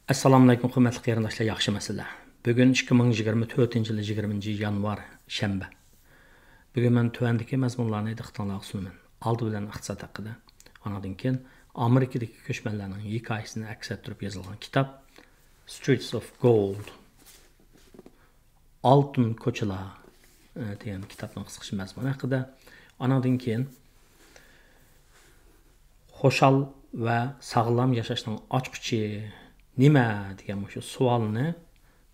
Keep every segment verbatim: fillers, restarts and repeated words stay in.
ئەسسالامۇئەلەيكۇم، ھۆرمەتلىك قېرىنداشلار، ياخشىمۇسىلەر؟ بۈگۈن ئىككى مىڭ يىگىرمە تۆتىنچى يىل يىگىرمىنچى يانۋار، شەنبە. بۈگۈن مەن تۆۋەندىكى مەزمۇنلارنى دىققىتىڭلارغا سۇنىمەن. ئالدى بىلەن ئىقتىساد ھەققىدە، ئانىڭدىن كېيىن ئامېرىكىدىكى كۆچمەنلەرنىڭ ھېكايىسىنى ئەكس ئەتتۈرۈپ يېزىلغان كىتاب، Streets of Gold، ئالتۇن كوچىلار، ئە، دېگەن كىتابنىڭ قىسقىچە مەزمۇنى ھەققىدە. ئانىڭدىن كېيىن خۇشال ۋە ساغلام ياشاشنىڭ ئاچقۇچى نېمە دېگەن مۇشۇ سوئالنى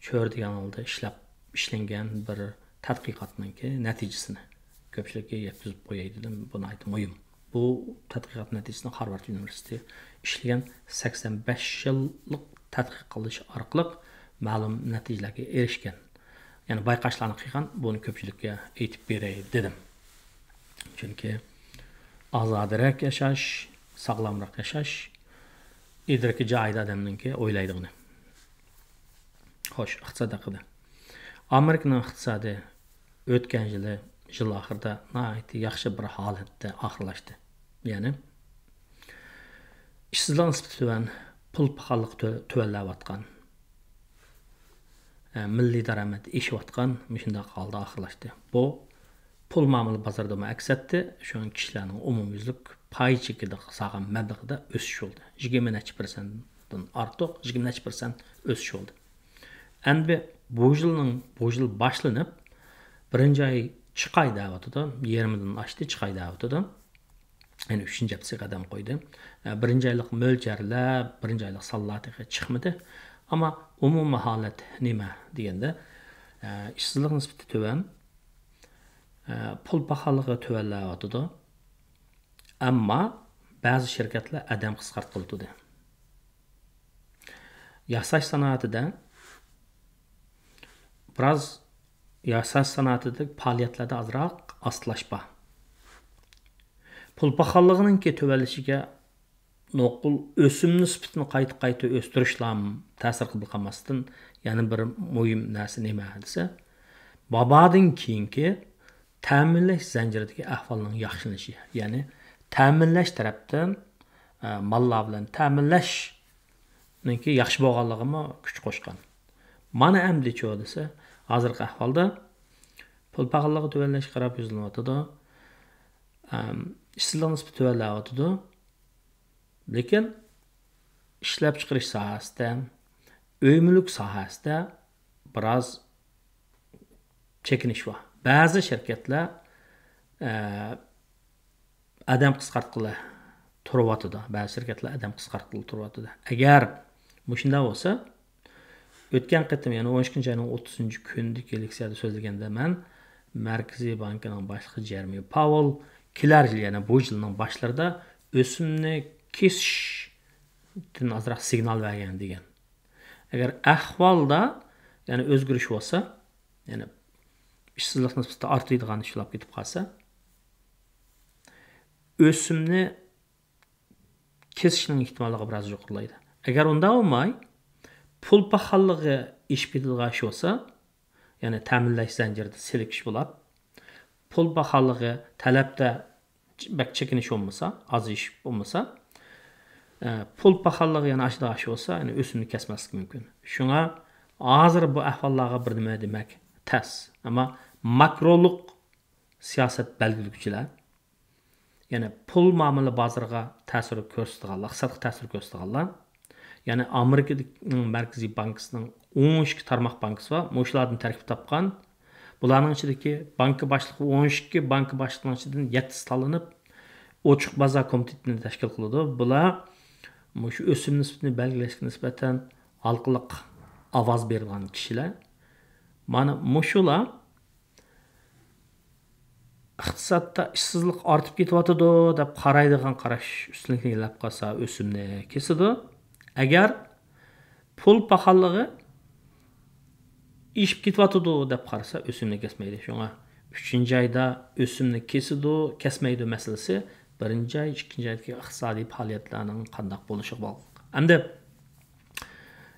چۆرىدىگەن ھالدا ئىشلەپ، ئىشلەنگەن بىر تەتقىقاتنىڭكى نەتىجىسىنى كۆپچىلىككە يەتكۈزۈپ قوياي دېدىم. بۇ ناھايىتى مۇھىم. بۇ تەتقىقات نەتىجىسىنى خارۋارد ئۇنىۋېرسىتېتى ئىشلىگەن، سەكسەن بەش يىللىق تەتقىق قىلىش ئارقىلىق مەلۇم نەتىجىلەرگە ئېرىشكەن. يەنى بايقاشلارنى قىلغان، بۇنى كۆپچىلىككە ئېيتىپ بېرەي دېدىم. چۈنكى ئازادىرەك ياشاش، ساغلامراق ياشاش ئىدراكى جايىدا ئادەمنىڭكى ئويلايدىغىنى. خوش، ئىقتىساد ھەققىدە. ئامېرىكىنىڭ ئىقتىسادى ئۆتكەن يىلى، يىل ئاخىرىدا ناھايىتى ياخشى بىر ھالەتتە ئاخىرلاشتى. يەنى ئىشسىزلىق نىسبىتى تۆۋەن، پۇل پاخاللىقى تۆ-، تۆۋەنلەۋاتقان، ئە، مىللىي دارامەت ئېشىۋاتقان مۇشۇنداق ھالدا ئاخىرلاشتى. بۇ پۇل مۇئامىلە بازىرىدىمۇ ئەكس ئەتتى. شۇڭا كىشىلەرنىڭ ئومۇميۈزلۈك پاي چېكىدە سالغان مەبلىغىدە ئۆسۈش بولدى. يىگىرمە نەچچە پىرسەنتتىن ئارتۇق، يىگىرمە نەچچە پىرسەنت ئۆسۈش بولدى. ئەمدى بۇ يىلنىڭ، بۇ يىل باشلىنىپ، بىرىنچى ئاي چىقاي دەۋاتىدۇ، يېرىمىدىن ئاشتى، چىقاي دەۋاتىدۇ. يەنى ئۈچىنچى ھەپتىسىگە قەدەم قويدى. ئە، بىرىنچى ئايلىق مۆلچەرلەر، بىرىنچى ئايلىق سانلار تېخى چىقمىدى. ئەمما ئومۇمىي ھالەت نېمە دېگەندە، ئە، ئىشسىزلىق نىسبىتى تۆۋەن، ئە، پۇل پاخاللىقى تۆۋەنلەۋاتىدۇ. ئەمما بەزى شىركەتلەر ئادەم قىسقارتقىلى تۇردى. ياساش سانائىتىدە بىراز، ياساش سانائىتىدىكى پائالىيەتلەردە ئازراق ئاستىلاش بار. پۇل پاخاللىقىنىڭكى تۆۋەنلىشىگە نوقۇل ئۆسۈم نىسبىتىنى قايتا-قايتا ئۆستۈرۈشلام تەسىر قىلىپ قالماستىن، يەنە بىر مۇھىم نەرسە نېمە دېسە، ۋابادىن كېيىنكى تەمىنلەش زەنجىرىدىكى ئەھۋالنىڭ ياخشىلىنىشى، يەنى تەمىنلەش تەرەپتىن، ئە، ماللار بىلەن تەمىنلەشنىڭكى ياخشى بولغانلىقىمۇ كۈچ قوشقان. مانا ئەمدىچۇ دېسە، ھازىرقى ئەھۋالدا پۇل پاخاللىقى تۆۋەنلەشكە قاراپ يۈزلىنىۋاتىدۇ. ئەم، ئىشسىزلىق نىسبىتى تۆۋەنلەۋاتىدۇ. لېكىن ئىشلەپچىقىرىش ساھەسىدە، ئۆي مۈلۈك ساھەسىدە بىراز چېكىنىش بار. بەزى شىركەتلەر، ئە، ئادەم قىسقارتقىلى تۇرۇۋاتىدۇ. بەزى شىركەتلەر ئادەم قىسقارتقىلى تۇرۇۋاتىدۇ. ئەگەر مۇشۇنداق بولسا، ئۆتكەن قېتىم، يەنى ئون ئىككىنچى ئاينىڭ ئوتتۇزىنچى كۈنىدىكى لېكسىيەدە سۆزلىگەندە مەن مەركىزىي بانكىنىڭ باشلىقى جېرېمى پاۋېل كېلەر يىل، يەنى بۇ يىلنىڭ باشلىرىدا ئۆسۈمنى كېسىشتىن ئازراق سىگنال بەرگەن دېگەن. ئەگەر ئەھۋالدا، يەنى ئۆزگىرىش بولسا، يەنى ئىشسىزلىق نىسبىتى ئارتىدىغان ئىش بولۇپ كېتىپ قالسا، ئۆسۈمنى كېسىشنىڭ ئېھتىماللىقى بىراز يۇقىرىلايدۇ. ئەگەر ئۇنداق بولماي، پۇل پاخاللىقى ئېشىپ كېتىدىغان ئىش بولسا، يەنى تەمىنلەش زەنجىرىدە سېلىكىش بولۇپ، پۇل پاخاللىقى تەلەپتە بەك چېكىنىش بولمىسا، ئازىيىش بولمىسا، ئە، پۇل پاخاللىقى يەنە ئاشىدىغان ئىش بولسا، يەنى ئۆسۈمنى كەسمەسلىك مۇمكىن. شۇڭا ھازىر بۇ ئەھۋاللارغا بىر نېمە دېمەك تەس. ئەمما ماكرولۇق سىياسەت بەلگىلىگۈچىلەر، يەنى پۇل مۇئامىلە بازىرىغا تەسىر كۆرسىتىدىغانلار، ئىقتىسادقا تەسىر كۆرسىتىدىغانلار، يەنى ئامېرىكىنىڭ مەركىزىي بانكىسىنىڭ ئون ئىككى تارماق بانكىسى بار، مۇشۇلاردىن تەركىب تاپقان. بۇلارنىڭ ئىچىدىكى بانكا باشلىقى، ئون ئىككى بانكا باشلىقىنىڭ ئىچىدىن يەتتىسى تاللىنىپ، ئوچۇق بازار كومىتېتىنى تەشكىل قىلىدۇ. بۇلار مۇشۇ ئۆسۈم نىسبىتىنى بەلگىلەشكە نىسبەتەن ھالقىلىق ئاۋاز بېرىدىغان كىشىلەر. مانا مۇشۇلار ئىقتىسادتا ئىشسىزلىق ئارتىپ كېتىۋاتىدۇ دەپ قارايدىغان قاراش ئۈستۈنلۈكنى ئىگىلەپ قالسا، ئۆسۈمنى كېسىدۇ. ئەگەر پۇل پاخاللىقى ئېشىپ كېتىۋاتىدۇ دەپ قارىسا، ئۆسۈمنى كەسمەيدۇ. شۇڭا ئۈچىنچى ئايدا ئۆسۈمنى كېسىدۇ، كەسمەيدۇ مەسىلىسى بىرىنچى ئاي، ئىككىنچى ئايدىكى ئىقتىسادىي پائالىيەتلەرنىڭ قانداق بولۇشىغا باغلىق. ئەمدى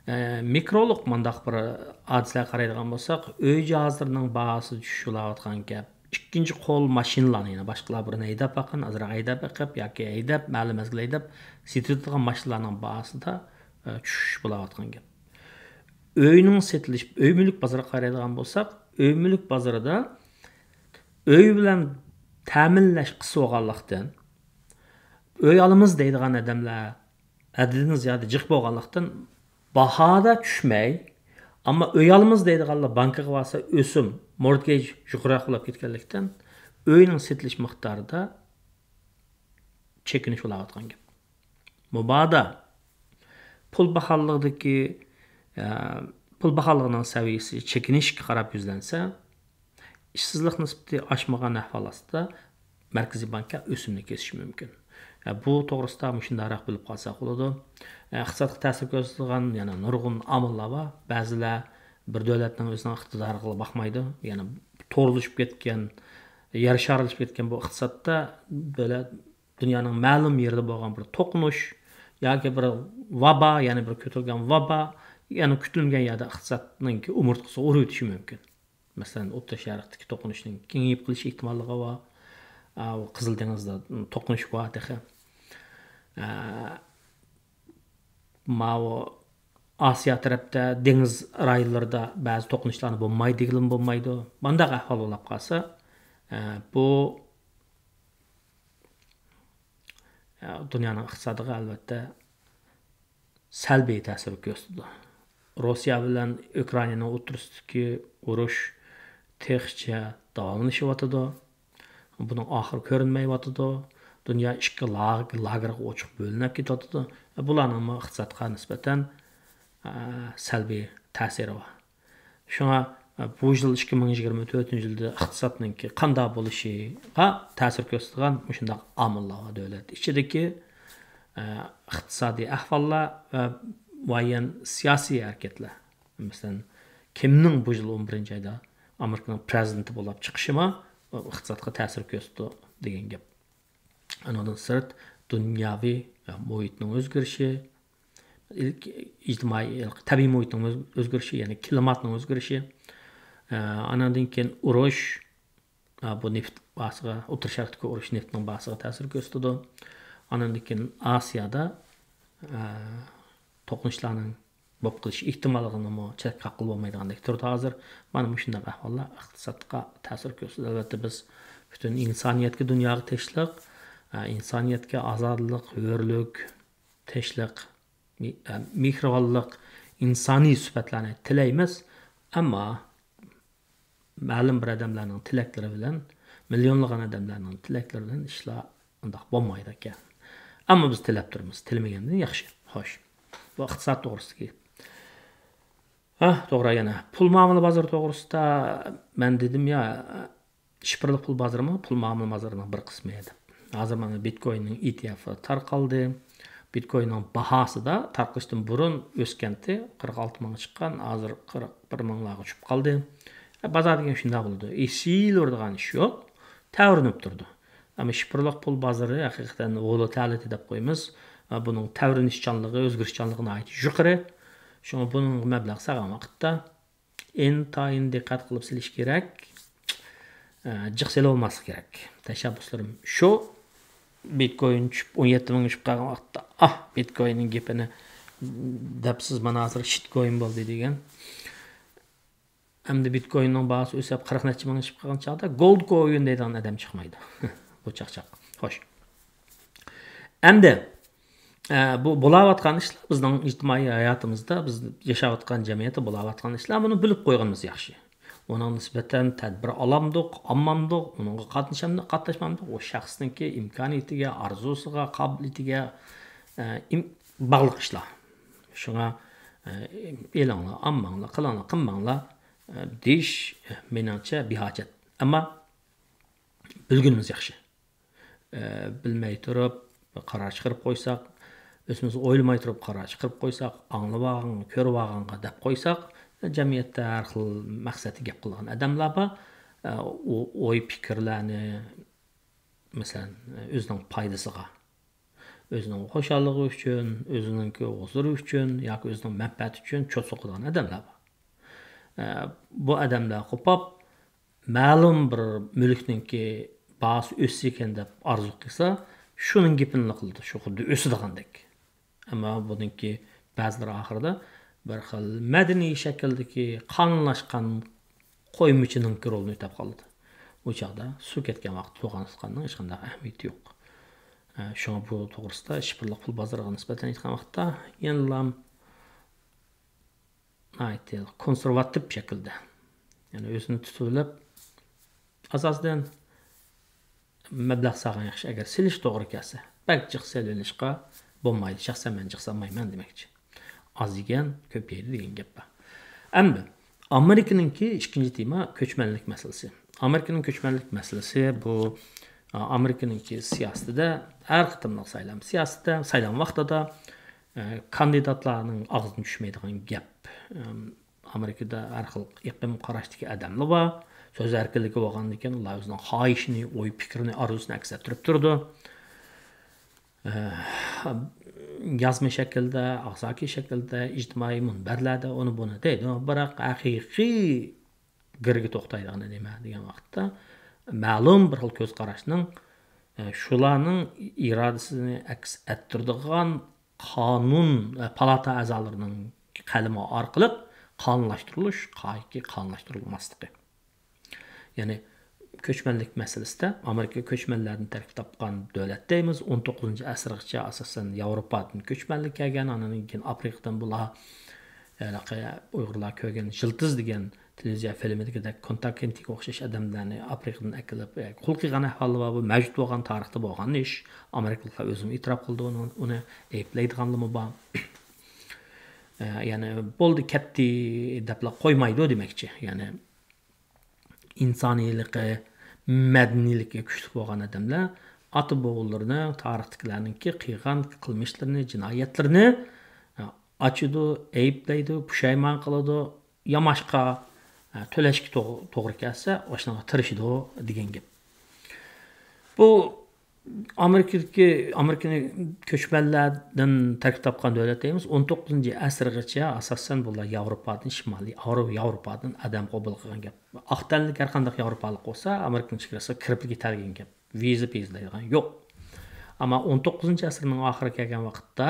ئە، مىكرولۇق مۇنداق بىر ھادىسىلەرگە قارايدىغان بولساق، ئۆي جاھازلىرىنىڭ باھاسى چۈشۈۋاتقان گەپ. ئىككىنچى قول ماشىنىلارنى، يەنە باشقىلار بۇرۇن ھەيدەپ باققان، ئازراق ھەيدەپ بېقىپ ياكى ھەيدەپ، مەلۇم مەزگىل ھەيدەپ سېتىۋېتىدىغان ماشىنىلارنىڭ باھاسىدا ئە، چۈشۈش بولاۋاتقان گەپ. ئۆينىڭ سېتىلىش، ئۆي مۈلۈك بازىرىغا قارايدىغان بولساق، ئۆي مۈلۈك بازىرىدا ئۆي بىلەن تەمىنلەش قىس بولغانلىقتىن، ئۆي ئالىمىز دەيدىغان ئادەملەر ھەددىدىن زىيادە جىق بولغانلىقتىن، باھادا چۈشمەي، ئەمما ئۆي ئالىمىز دەيدىغانلار بانكىغا بارسا، ئۆسۈم، مورتگېج يۇقىرىراق بولۇپ كەتكەنلىكتىن، ئۆينىڭ سېتىلىش مىقدارىدا چېكىنىش بولاۋاتقان گەپ. مۇبادا پۇل باھالىقىدىكى، ئە، پۇل باھالىقىنىڭ سەۋىيەسى چېكىنىشكە قاراپ يۈزلەنسە، ئىشسىزلىق نىسبىتى ئاشمىغان ئەھۋال ئاستىدا مەركىزىي بانكا ئۆسۈمنى كېسىشى مۇمكىن. ئە، بۇ توغرىسىدا مۇشۇنداقراق بىلىپ قالساق بولىدۇ. ئە، ئىقتىسادقا تەسىر كۆرسىتىدىغان يەنە نۇرغۇن ئامىللار بار. بەزىلەر بىر دۆلەتنىڭ ئۆزىنىڭ ئىقتىدارىغىلا باقمايدۇ. يەنى تورلىشىپ كەتكەن، يەر شارلىشىپ كەتكەن بۇ ئىقتىسادتا دۆلەت، دۇنيانىڭ مەلۇم يېرىدە بولغان بىر توقۇنۇش ياكى بىر ۋابا، يەنى بىر كۆتۈرۈلگەن ۋابا، يەنى كۈتۈلمىگەن يەردە ئىقتىسادنىڭكى ئومۇرتقىسىغا ئۇرۇۋېتىشى مۇمكىن. مەسىلەن، ئوتتۇرا شەرقتىكى توقۇنۇشنىڭ كېڭىيىپ قېلىش ئېھتىماللىقى بار. ئا، ئۇ قىزىل دېڭىزدا توقۇنۇش بار تېخى. ئا، ماۋۇ ئاسىيا تەرەپتە دېڭىز رايونلىرىدا بەزى توقۇنۇشلارنى بولمايدۇ دېگىلىمۇ بولمايدۇ. مۇنداق ئەھۋال بولۇپ قالسا، ئە، بۇ، ئە، دۇنيانىڭ ئىقتىسادىغا ئەلۋەتتە سەلبىي تەسىر كۆرسىتىدۇ. روسىيە بىلەن ئۇكرائىنانىڭ ئوتتۇرىسىدىكى ئۇرۇش تېخىچە داۋاملىشىۋاتىدۇ. بۇنىڭ ئاخىرى كۆرۈنمەيۋاتىدۇ. دۇنيا ئىككى لاگ-، لاگېرغا ئوچۇق بۆلۈنۈپ كېتىۋاتىدۇ. بۇلارنىڭمۇ ئىقتىسادقا نىسبەتەن، ئە، سەلبىي تەسىرى بار. شۇڭا، ئە، بۇ يىل ئىككى مىڭ يىگىرمە تۆتىنچى يىلدا ئىقتىسادنىڭكى قانداق بولۇشىغا تەسىر كۆرسىتىدىغان مۇشۇنداق ئامىللار بار. دۆلەت ئىچىدىكى، ئە، ئىقتىسادىي ئەھۋاللار ۋە مۇئەييەن سىياسىي ھەرىكەتلەر. مەسىلەن، كىمنىڭ بۇ يىل ئون بىرىنچى ئايدا ئامېرىكىنىڭ پرېزىدېنتى بولۇپ چىقىشىمۇ ئىقتىسادقا تەسىر كۆرسىتىدۇ دېگەن گەپ. ئۇنىڭدىن سىرت، دۇنياۋى مۇھىتنىڭ ئۆزگىرىشى، ئىجتىمائىي، تەبىئىي مۇھىتنىڭ ئۆز-، ئۆزگىرىشى، يەنى كىلىماتنىڭ ئۆزگىرىشى. ئە، ئانىڭدىن كېيىن ئۇرۇش، ئە، بۇ نېفىت باھاسىغا، ئوتتۇرا شەرقتىكى ئۇرۇش نېفىتنىڭ باھاسىغا تەسىر كۆرسىتىدۇ. ئانىڭدىن كېيىن ئاسىيادا، ئە، توقۇنۇشلارنىڭ بولۇپ قېلىش ئېھتىماللىقىنىمۇ چەتكە قاققىلى بولمايدىغاندەك تۇرىدۇ ھازىر. مانا مۇشۇنداق ئەھۋاللار ئىقتىسادقا تەسىر كۆرسىتىدۇ. ئەلۋەتتە، بىز پۈتۈن ئىنسانىيەتكە، دۇنياغا تىنچلىق، ئە، ئىنسانىيەتكە ئازادلىق، ھۆرلۈك، تىنچلىق، مې-، ئە، مېھرىبانلىق، ئىنسانىي سۈپەتلەرنى تىلەيمىز. ئەمما مەلۇم بىر ئادەملەرنىڭ تىلەكلىرى بىلەن، مىليونلىغان ئادەملەرنىڭ تىلەكلىرى بىلەن ئىشلار ئۇنداق بولمايدىكەن. ئەمما بىز تىلەپ تۇرىمىز، تىلىمىگەندىن ياخشى. خوش. بۇ ئىقتىساد توغرىسىدىكى. ھە، توغرا يەنە. پۇل مۇئامىلە بازىرى توغرىسىدا مەن دېدىم يا، شىفىرلىق پۇل بازىرىمۇ پۇل مۇئامىلە بازىرىنىڭ بىر قىسمى دەپ. ھازىر مانا بىتكويننىڭ ئى تى ئېف تارقالدى. بىتكويننىڭ باھاسىدا تارقىلىشتىن بۇرۇن ئۆسكەنتى قىرىق ئالتە مىڭغا چىققان، ھازىر قىرىق بىر مىڭلارغا چۈشۈپ قالدى. بازار دېگەن شۇنداق بولىدۇ. ئېسىلىۋېرىدىغان ئىش يوق. تەۋرىنىپ تۇرىدۇ. ئەمما شىفىرلىق پۇل بازىرى ھەقىقەتەن ۋولاتىلىتى دەپ قويىمىز. بۇنىڭ تەۋرىنىشچانلىقى، ئۆزگىرىشچانلىقى ناھايىتى يۇقىرى. شۇڭا بۇنىڭغا مەبلەغ سالغان ۋاقىتتا ئىنتايىن دىققەت قىلىپ سېلىش كېرەك. ئە، جىق سېلىۋالماسلىق كېرەك. تەشەببۇسلىرىم شۇ. بىتكوين چۈشۈپ، ئون يەتتە مىڭغا چۈشۈپ قالغان ۋاقىتتا، ئاھ، بىتكويننىڭ گېپىنى دەپسىز، مانا ھازىر شىتكوين بولدى دېگەن. ئەمدى بىتكويننىڭ باھاسى ئۆسۈپ، قىرىق نەچچە مىڭغا چىقىپ قالغان چاغدا گولد كوين دەيدىغان ئادەم چىقمايدۇ. بۇ چاقچاق. خوش. ئەمدى، ئە، بۇ بولاۋاتقان ئىشلار بىزنىڭ ئىجتىمائىي ھاياتىمىزدا، بىز ياشاۋاتقان جەمئىيەتتە بولاۋاتقان ئىشلار، بۇنى بىلىپ قويغىنىمىز ياخشى. ئۇنىڭغا نىسبەتەن تەدبىر ئالامدۇق، ئالمامدۇق، ئۇنىڭغا قاتنىشامدۇق، قاتناشمامدۇق، ئۇ شەخسنىڭكى ئىمكانىيىتىگە، ئارزۇسىغا، قابىلىيىتىگە، ئە، ئىم-، باغلىق ئىشلار. شۇڭا، ئە، ئېلىڭلار، ئالماڭلار، قىلىڭلار، قىلماڭلار، ئە، دېيىش مېنىڭچە بىھاجەت. ئەمما بىلگىنىمىز ياخشى. ئە، بىلمەي تۇرۇپ قارار چىقىرىپ قويساق، ئۆزىمىز ئويلىماي تۇرۇپ قارار چىقىرىپ قويساق، ئاڭلىۋالغانغا، كۆرۈۋالغانغا دەپ قويساق، جەمئىيەتتە ھەر خىل مەقسەتتە گەپ قىلىدىغان ئادەملەر بار. ئە، ئۇ ئوي پىكىرلەرنى، مەسىلەن، ئۆزىنىڭ پايدىسىغا، ئۆزىنىڭ خۇشاللىقى ئۈچۈن، ئۆزىنىڭكى ھۇزۇرى ئۈچۈن ياكى ئۆزىنىڭ مەنپەئەتى ئۈچۈن چوت سوقىدىغان ئادەملەر بار. ئە، بۇ ئادەملەر قوپاپ، مەلۇم بىر مۈلۈكنىڭكى باھاسى ئۆسسىكەن دەپ ئارزۇ قىلسا، شۇنىڭ گېپىنىلا قىلىدۇ، شۇ خۇددى ئۆسىدىغاندەك. ئەمما بۇنىڭكى بەزىلىرى ئاخىرىدا بىر خىل مەدەنىي شەكىلدىكى قانۇنلاشقان قويمىچىنىڭكى رولىنى ئۆتەپ قالىدۇ. ئۇ چاغدا سۇ كەتكەن ۋاقىتتا توغرانسىقاننىڭ ھېچقانداق ئەھمىيىتى يوق. ئە، شۇڭا بۇ توغرىسىدا شىفىرلىق پۇل بازىرىغا نىسبەتەن ئېيتقان ۋاقىتتا يەنىلا ناھايىتى كونسېرۋاتىپ شەكىلدە، يەنى ئۆزىنى تۇتۇۋېلىپ، ئاساسىدىن مەبلەغ سالغان ياخشى، ئەگەر سېلىش توغرا كەلسە، بەك جىق سېلىۋېلىشقا بولمايدۇ. شەخسەن مەن جىق سالمايمەن دېمەكچى. ئاز يېگەن كۆپ يەيدۇ دېگەن گەپ بار. ئەمدى ئامېرىكىنىڭكى ئىككىنچى تېما كۆچمەنلىك مەسىلىسى. ئامېرىكىنىڭ كۆچمەنلىك مەسىلىسى بۇ، ئا، ئامېرىكىنىڭكى سىياسىتىدە، ھەر قېتىملىق سايلام سىياسىتىدە، سايلام ۋاقتىدا، ئە، كاندىداتلارنىڭ ئاغزىدىن چۈشمەيدىغان گەپ. ئەم، ئامېرىكىدا ھەر خىل ئېقىم قاراشتىكى ئادەملەر بار. سۆز ئەركىنلىكى بولغاندىكىن، ئۇلار ئۆزىنىڭ خاھىشىنى، ئوي پىكرىنى، ئارزۇسىنى ئەكس ئەتتۈرۈپ تۇرىدۇ. ئە، يازما شەكىلدە، ئاغزاكى شەكىلدە، ئىجتىمائىي مۇنبەرلەردە ئۇنى بۇنى دەيدۇ. بىراق ھەقىقىي گىرگە توختايدىغىنى نېمە دېگەن ۋاقىتتا، مەلۇم بىر خىل كۆز قاراشنىڭ، ئە، شۇلارنىڭ ئىرادىسىنى ئەكس ئەتتۈرىدىغان قانۇن، ئە، پالاتا ئەزالىرىنىڭ قەلىمى ئارقىلىق قانۇنلاشتۇرۇلۇش، قايىكى قانۇنلاشتۇرۇلماسلىقى. يەنى كۆچمەنلىك مەسىلىسىدە ئامېرىكا كۆچمەنلەردىن تەركىب تاپقان دۆلەت دەيمىز. ئون توققۇزىنچى ئەسىرغىچە ئاساسەن ياۋروپادىن كۆچمەنلەر كەلگەن، ئاندىن كېيىن ئافرىقىدىن بۇلار، ھېلىقى ئۇيغۇرلار كۆرگەن يىلتىز دېگەن تېلېۋىزىيە فىلىمىدىكىدەك كونتاكېنتىگە ئوخشاش ئادەملەرنى ئافرىقىدىن ئەكېلىپ، ئە، قۇل قىلغان ئەھۋاللار بار. بۇ مەۋجۇت بولغان، تارىختا بولغان ئىش. ئامېرىكىلىقلار ئۆزىمۇ ئېتىراپ قىلدى ئۇنى، ئۇنى ئەيىبلەيدىغانلىرىمۇ بار. ئە، يەنى بولدى، كەتتى دەپلا قويمايدۇ دېمەكچى. يەنى ئىنسانىيلىقى، مەدەنىيلىكى كۈچلۈك بولغان ئادەملەر ئاتا بوۋىلىرىنىڭ، تارىختىكىلەرنىڭكى قىلغان قىلمىشلىرىنى، جىنايەتلىرىنى، ئە، ئاچىدۇ، ئەيىبلەيدۇ، پۇشايمان قىلىدۇ، ياماشقا، ئە، تۆلەشكە توغ-، توغرا كەلسە، ئاشۇنىڭغا تىرىشىدۇ دېگەن گەپ. بۇ ئامېرىكىدىكى، ئامېرىكىنى كۆچمەنلەردىن تەركىب تاپقان دۆلەت دەيمىز. ئون توققۇزىنچى ئەسىرگىچە ئاساسەن بۇلار ياۋروپادىن، شىمالىي ئاۋرو-، ياۋروپادىن ئادەم قوبۇل قىلغان گەپ. ئاق تەنلىك ھەر قانداق ياۋروپالىق بولسا، ئامېرىكىنىڭ چېگراسىغا كىرىپلا كېتەلىگەن گەپ. ۋىزا، پىزا دەيدىغان يوق. ئەمما ئون توققۇزىنچى ئەسىرنىڭ ئاخىرىغا كەلگەن ۋاقىتتا،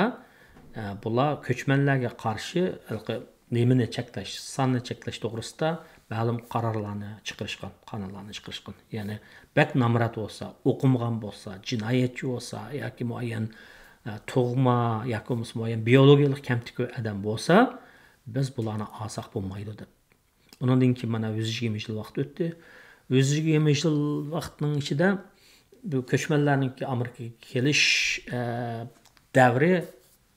ئە، بۇلار كۆچمەنلەرگە قارشى ھېلىقى نېمىنى چەكلەش، ساننى چەكلەش توغرىسىدا مەلۇم قارارلارنى چىقىرىشقان، قانۇنلارنى چىقىرىشقان. يەنى بەك نامرات بولسا، ئوقۇمىغان بولسا، جىنايەتچى بولسا ياكى مۇئەييەن، ئە، تۇغما ياكى بولمىسا مۇئەييەن بىيولوگىيەلىك كەمتۈك ئادەم بولسا، بىز بۇلارنى ئالساق بولمايدۇ دەپ. ئۇنىڭدىن كېيىن مانا يۈز يىگىرمە يىل ۋاقىت ئۆتتى. يۈز يىگىرمە يىل ۋاقىتنىڭ ئىچىدە بۇ كۆچمەنلەرنىڭكى ئامېرىكىغا كېلىش، ئە، دەۋرى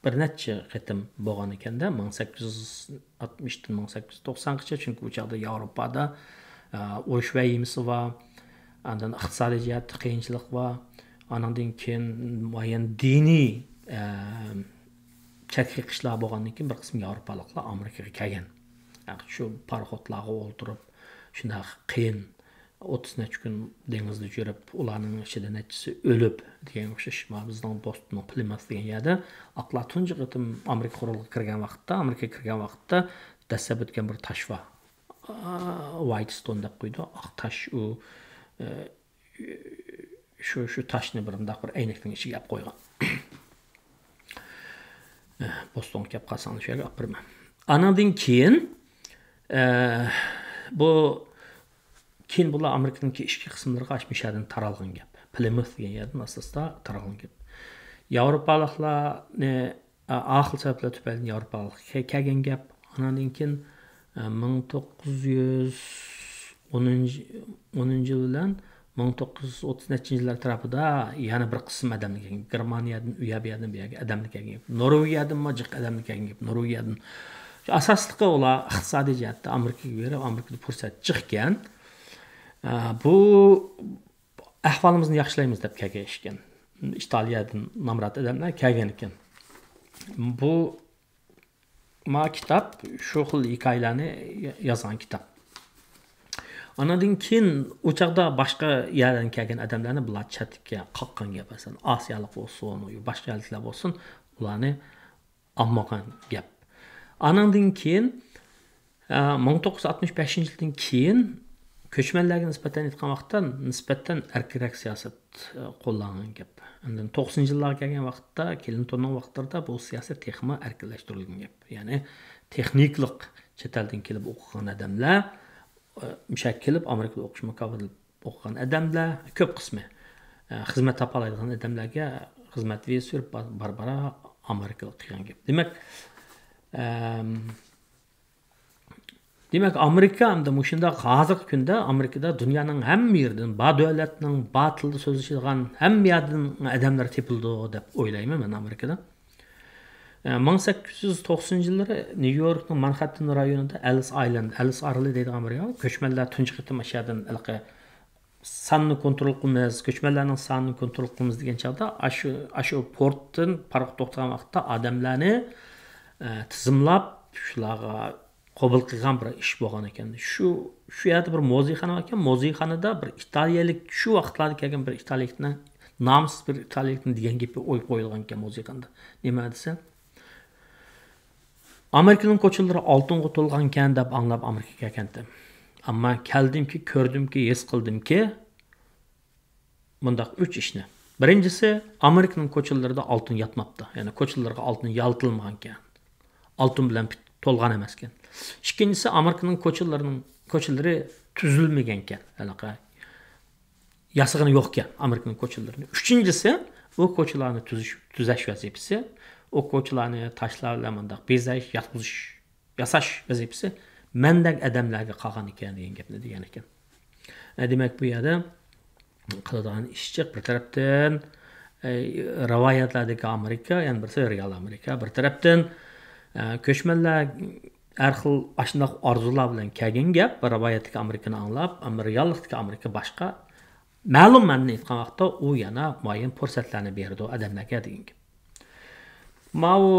بىر نەچچە قېتىم بولغان ئىكەندە، مىڭ سەككىز يۈز ئاتمىشتىن مىڭ سەككىز يۈز توقسانغىچە، چۈنكى ئۇ چاغدا ياۋروپادا، ئە، ئۇرۇش ۋەھىمىسى بار، ئاندىن ئىقتىسادىي جەھەتتە قىيىنچىلىق بار، ئانىڭدىن كېيىن مۇئەييەن دىنىي، ئە، چەتكە قىشلار بولغاندىن كېيىن بىر قىسىم ياۋروپالىقلار ئامېرىكىغا كەلگەن. يەنى شۇ پاراخوتلارغا ئولتۇرۇپ، شۇنداق قىيىن ئوتتۇز نەچچە كۈن دېڭىزدا يۈرۈپ، ئۇلارنىڭ ئىچىدە نەچچىسى ئۆلۈپ دېگەنگە ئوخشاش. مانا بىزنىڭ بوستوننىڭ پلىموث دېگەن يەردە ئاقلار تۇنجى قېتىم ئامېرىكا قورالىغا كىرگەن ۋاقىتتا، ئامېرىكىغا كىرگەن ۋاقىتتا دەسسەپ ئۆتكەن بىر تاش بار. ئا، ۋايتستون دەپ قويىدۇ. ئاق تاش ئۇ، ئە، شۇ، شۇ تاشنى بىر مۇنداق بىر ئەينەكنىڭ ئىچىگە ئەپ قويغان. ئە، بوستونغا كەپ قالساڭلار شۇ يەرگە ئاپىرىمەن. ئانىڭدىن كېيىن، ئە، بۇ كېيىن بۇلار ئامېرىكىنىڭكى ئىچكى قىسىملىرىغا ئاشۇ مۇشۇ يەردىن تارالغان گەپ. پلىموث دېگەن يەردىن ئاساستا تارالغان گەپ. ياۋروپالىقلارنى، ئە، ھەر خىل سەۋەبلەر تۈپەيلىدىن ياۋروپالىقلار كەلگەن گەپ. ئانىڭدىن كېيىن، ئە، مىڭ توققۇز يۈز ئونىنچى، ئونىنچى يىل بىلەن مىڭ توققۇز يۈز ئوتتۇز نەچچىنچى يىللار ئەتراپىدا يەنە بىر قىسىم ئادەملەر كەلگەن. گېرمانىيەدىن، ئۇ يەر، بۇ يەردىن بىر يەرگە ئادەملەر كەلگەن. نورۋېگىيەدىنمۇ جىق ئادەملەر كەلگەن. نورۋېگىيەدىن. شۇ ئاساسلىقى ئۇلار ئىقتىسادىي جەھەتتە ئامېرىكىغا بېرىپ، ئامېرىكىدا پۇرسەت جىقكەن. ئە، بۇ ئەھۋالىمىزنى ياخشىلايمىز دەپ كەلگەن ئىكەن. ئىتالىيەدىن نامرات ئادەملەر كەلگەن ئىكەن. بۇ ما كىتاب شۇ خىل ھېكايىلەرنى يازغان كىتاب. ئانىڭدىن كېيىن ئۇ چاغدا باشقا يەردىن كەلگەن ئادەملەرنى بۇلار چەتكە قاققان گەپ ئەسلى. ئاسىيالىق بولسۇن، باشقا يەرلىكلەر بولسۇن، ئۇلارنى ئالمىغان گەپ. ئانىڭدىن كېيىن، ئە، مىڭ توققۇز يۈز ئاتمىش بەشىنچى يىلدىن كېيىن كۆچمەنلەرگە نىسبەتەن ئېيتقان ۋاقىتتا نىسبەتەن ئەركىنرەك سىياسەت، ئە، قوللانغان گەپ. ئاندىن توقسىنىنچى يىللارغا كەلگەن ۋاقىتتا، كلىنتوننىڭ ۋاقىتلىرىدا بۇ سىياسەت تېخىمۇ ئەركىنلەشتۈرۈلگەن گەپ. يەنى تېخنىكلىق چەت ئەلدىن كېلىپ ئوقۇغان ئادەملەر، ئە، مۇشۇ يەرگە كېلىپ ئامېرىكىدا ئوقۇش مۇكاپاتى ئوقۇغان ئادەملەر كۆپ قىسمى، ئە، خىزمەت تاپالايدىغان ئادەملەرگە خىزمەت ۋىزىسى بېرىپ بار-، بارا-بارا ئامېرىكىغا كەلگەن گەپ. دېمەك، ئەم، دېمەك، ئامېرىكا ئەمدى مۇشۇنداق ھازىرقى كۈندە ئامېرىكىدا دۇنيانىڭ ھەممە يېرىدىن، بار دۆلەتنىڭ، بار تىلدا سۆزلىشىدىغان ھەممە يەردىن ئادەملەر تېپىلىدۇ دەپ ئويلايمەن مەن ئامېرىكىدا. ئە، مىڭ سەككىز يۈز توقسىنىنچى يىللىرى نيۇ يوركنىڭ مانخەتتېن رايونىدا ئەلىس ئايلاند، ئەلىس ئارىلى دەيدىغان بىر يەر. كۆچمەنلەر تۇنجى قېتىم ئاشۇ يەردىن ھېلىقى ساننى كونترول قىلىمىز، كۆچمەنلەرنىڭ سانىنى كونترول قىلىمىز دېگەن چاغدا ئاشۇ، ئاشۇ پورتتىن پاراخوت توختىغان ۋاقىتتا ئادەملەرنى، ئە، تىزىملاپ، شۇلارغا قوبۇل قىلغان بىر ئىش بولغان ئىكەن. شۇ، شۇ يەردە بىر مۇزېيخانا بار ئىكەن. مۇزېيخانىدا بىر ئىتالىيەلىك، شۇ ۋاقىتلاردا كەلگەن بىر ئىتالىيەلىكنىڭ، نامۇسسىز بىر ئىتالىيەلىكنىڭ دېگەن گېپى ئويۇپ قويۇلغان ئىكەن مۇزېيخانىدا. نېمە دېسە، ئامېرىكىنىڭ كوچىلىرى ئالتۇنغا تولغانكەن دەپ ئاڭلاپ ئامېرىكىغا كەلگەنتىم. ئەمما كەلدىمكى، كۆردۈمكى، ھېس قىلدىمكى، مۇنداق ئۈچ ئىشنى. بىرىنچىسى، ئامېرىكىنىڭ كوچىلىرىدا ئالتۇن ياتماپتۇ. يەنى كوچىلىرىغا ئالتۇن يالتىلمىغانكەن. ئالتۇن بىلەن پۈت-، تولغان ئەمەسكەن. ئىككىنچىسى، ئامېرىكىنىڭ كوچىلىرىنىڭ، كوچىلىرى تۈزۈلمىگەنكەن. ھېلىقى ياسىغىنى يوقكەن ئامېرىكىنىڭ كوچىلىرىنى. ئۈچىنچىسى، ئۇ كوچىلارنى تۈزۈش، تۈزەش ۋەزىپىسى، ئۇ كوچىلارنى تاشلار بىلەن مۇنداق بېزەش، ياتقۇزۇش، ياساش ۋەزىپىسى مەندەك ئادەملەرگە قالغان ئىكەن دېگەن گەپنى دېگەن ئىكەن. ئە، دېمەك، بۇ يەردە قىلىدىغان ئىش جىق. بىر تەرەپتىن، ئە، رىۋايەتلەردىكى ئامېرىكا، يەنە بىرسى رېئال ئامېرىكا. بىر تەرەپتىن، ئە، كۆچمەنلەر ھەر خىل ئاشۇنداق ئارزۇلار بىلەن كەلگەن گەپ، بىر رىۋايەتتىكى ئامېرىكىنى ئاڭلاپ، ئەمما رېئاللىقتىكى ئامېرىكا باشقا. مەلۇم مەنىدىن ئېيتقان ۋاقىتتا، ئۇ يەنە مۇئەييەن پۇرسەتلەرنى بېرىدۇ ئادەملەرگە دېگەن گەپ. ماۋۇ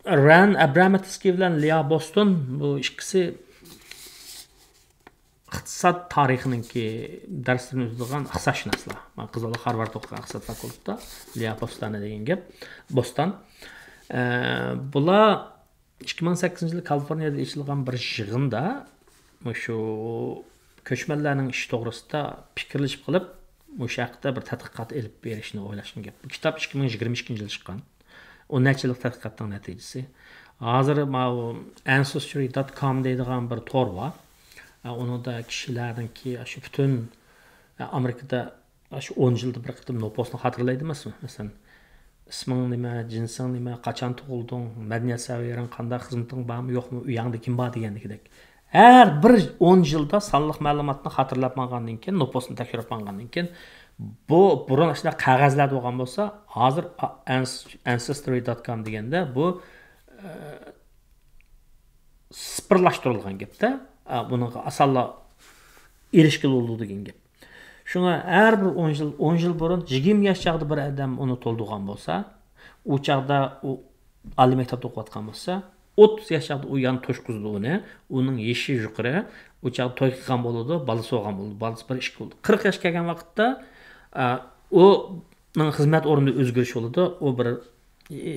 رەن ئەبرامېتسكىي بىلەن لېئا بوستون، بۇ ئىككىسى ئىقتىساد تارىخىنىڭكى دەرسلىرىنى ئۆتىدىغان ئىقتىسادشۇناسلار. مانا قىز بالا خارۋارد ئوقۇغان ئىقتىساد فاكۇلتېتىدا، لېئا بوستانى دېگەن گەپ، بوستان. ئە، بۇلار ئىككى مىڭ سەككىزىنچى يىلى كالىفورنىيەدە ئېچىلغان بىر يىغىندا مۇشۇ كۆچمەنلەرنىڭ ئىشى توغرىسىدا پىكىرلىشىپ قېلىپ، مۇشۇ ھەقتە بىر تەتقىقات ئېلىپ بېرىشنى ئويلاشقان گەپ. بۇ كىتاب ئىككى مىڭ يىگىرمە ئىككىنچى يىلى چىققان. ئون نەچچە يىللىق تەتقىقاتنىڭ نەتىجىسى. ھازىر ماۋۇ ئەنسېسترى دوت كوم دەيدىغان بىر تور بار. ئۇنىڭدا كىشىلەرنىڭكى شۇ پۈتۈن ئامېرىكىدا شۇ ئون يىلدا بىر قېتىم نوپۇسنى خاتىرىلەيدۇ ئەمەسمۇ؟ مەسىلەن، ئىسمىڭ نېمە، جىنسىڭ نېمە، قاچان تۇغۇلدۇڭ، مەدەنىيەت سەۋىيەڭ قانداق، خىزمىتىڭ بارمۇ يوقمۇ، ئۆيۈڭدە كىم بار دېگەندىكىدەك. ھەر بىر ئون يىلدا سانلىق مەلۇماتنى خاتىرىلەپ ماڭغاندىن كېيىن، نوپۇسنى تەكشۈرۈپ ماڭغاندىن كېيىن، بۇ بۇرۇن ئاشۇنداق قەغەزلەردە بولغان بولسا، ھازىر ئەنسېسترى دوت كوم دېگەندە بۇ، ئە، سىپىرلاشتۇرۇلغان گەپتە. ئە، بۇنىڭغا ئاسانلا ئېرىشكىلى بولىدۇ دېگەن گەپ. شۇڭا ھەر بىر ئون يىل، ئون يىل بۇرۇن يىگىرمە ياش چاغدا بىر ئادەم ئۇنى تولدۇرغان بولسا، ئۇ چاغدا ئۇ ئالىي مەكتەپتە ئوقۇۋاتقان بولسا، ئوتتۇز ياش چاغدا ئۇ يەنە توشقۇزىدۇ ئۇنى. ئۇنىڭ يېشى يۇقىرى، ئۇ چاغدا توي قىلغان بولىدۇ، بالىسى بولغان بولىدۇ، بالىسى بىر ئىككى بولىدۇ. قىرىق ياش كەلگەن ۋاقىتتا، ئە، ئۇنىڭ خىزمەت ئورنىدا ئۆزگىرىش بولىدۇ، ئۇ بىر